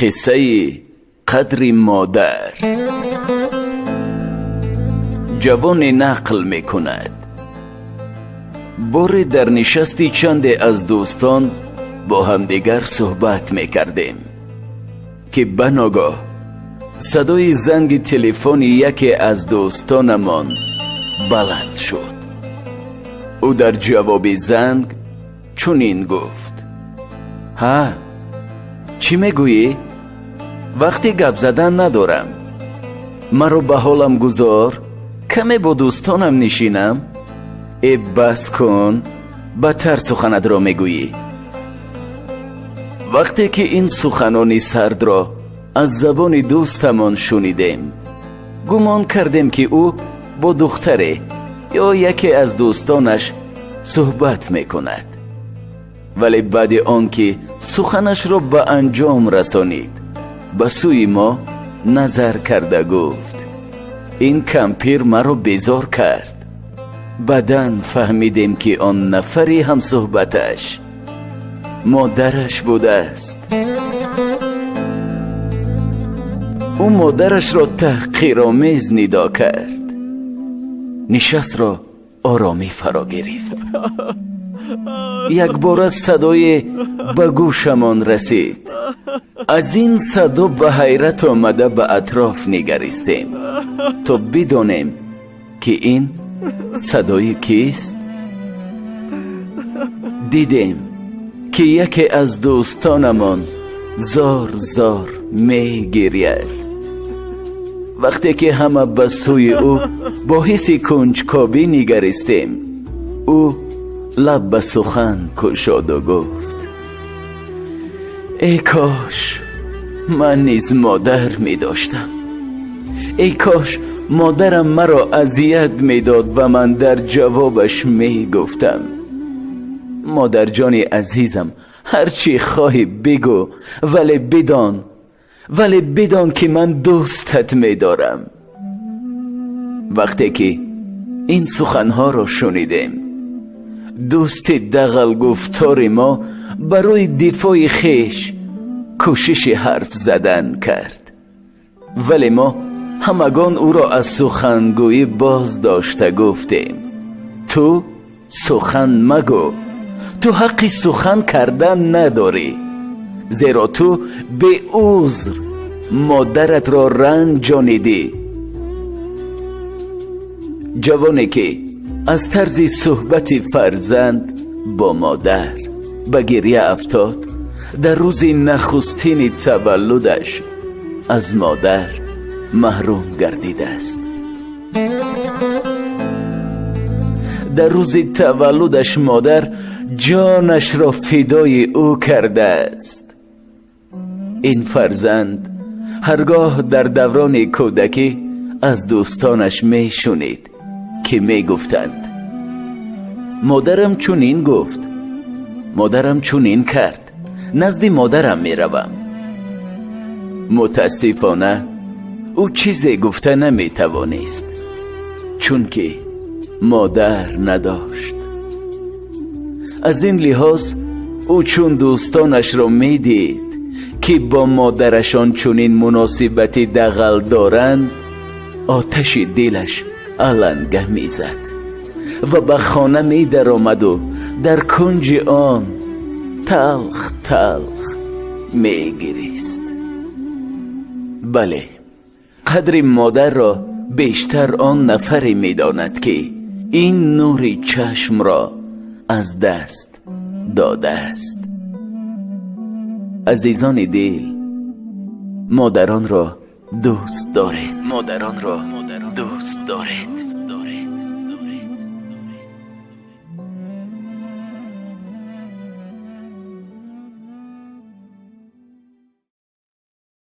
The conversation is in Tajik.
Қиссаи қадри модар. Ҷавоне нақл мекунад: боре дар нишасти чанде аз дӯстон бо ҳамдигар суҳбат мекардем, ки ба ногоҳ садои занги телефони яке аз дӯстонамон баланд шуд. Ӯ дар ҷавоби занг чунин гуфт: «Ҳа, чӣ мегӯӣ? Вақти гап задан надорам. Маро ба ҳолам гузор, каме бо дӯстонам нишинам». «Э, бас кун, бадтар суханатро мегӯӣ». Вақте ки ин суханони сардро аз забони дӯстамон шунидем, гумон кардем, ки ӯ бо духтаре ё яке аз дӯстонаш суҳбат мекунад. Вале баъди он ки суханашро ба анҷом расонид, ба сӯи мо назар карда гуфт: «Ин кампир маро безор кард». Баъдан фаҳмидем, ки он нафари ҳамсуҳбаташ модараш будааст. Ӯ модарашро таҳқиромез нидо кард. Нишастро оромӣ фаро гирифт. Якбора садое ба гӯшамон расид. Аз ин садо ба ҳайрат омада, ба атроф нигаристем, то бидонем, ки ин садои кист. Дидем, ки яке аз дӯстонамон зор зор мегиряд. Вақте ки ҳама ба сӯи ӯ бо ҳисси кунҷкобӣ нигаристем, ӯ лаб ба сухан кушоду гуфт: «Эй кош ман низ модар медоштам! Эй кош модарам маро азият медод ва ман дар ҷавобаш мегуфтам: модарҷони азизам, ҳар чӣ хоҳӣ бигӯ, вале бидон, ки ман дӯстат медорам». Вақте ки ин суханҳоро шунидем, дӯсти дағалгуфтори мо барои дифои хеш кӯшиши ҳарф задан кард, вале мо ҳамагон ӯро аз сухангӯӣ боз дошта гуфтем: «Ту сухан магӯ, ту ҳаққи сухан кардан надорӣ, зеро ту беузр модаратро ранҷонидӣ». Ҷавоне ки аз тарзи суҳбати фарзанд бо модар ба гиря афтод, дар рӯзи нахустини таваллудаш аз модар маҳрум гардидааст. Дар рӯзи таваллудаш модар ҷонашро фидои ӯ кардааст. Ин фарзанд ҳаргоҳ дар даврони кӯдакӣ аз дӯстонаш мешунид, ки мегуфтанд: «Модарам чунин гуфт, модарам чунин кард, назди модарам меравам», мутаассифона, ӯ чизе гуфта наметавонист, чунки модар надошт. Аз ин лиҳоз ӯ чун дӯстонашро медид, ки бо модарашон чунин муносибати дағал доранд, оташи дилаш аланга мезад ва ба хона медаромаду дар кунҷи он талх талх мегирист. Бале, қадри модарро бештар он нафаре медонад, ки ин нури чашмро аз даст додааст. Азизони дил, модаронро дӯст доред, модаронро дӯст доред.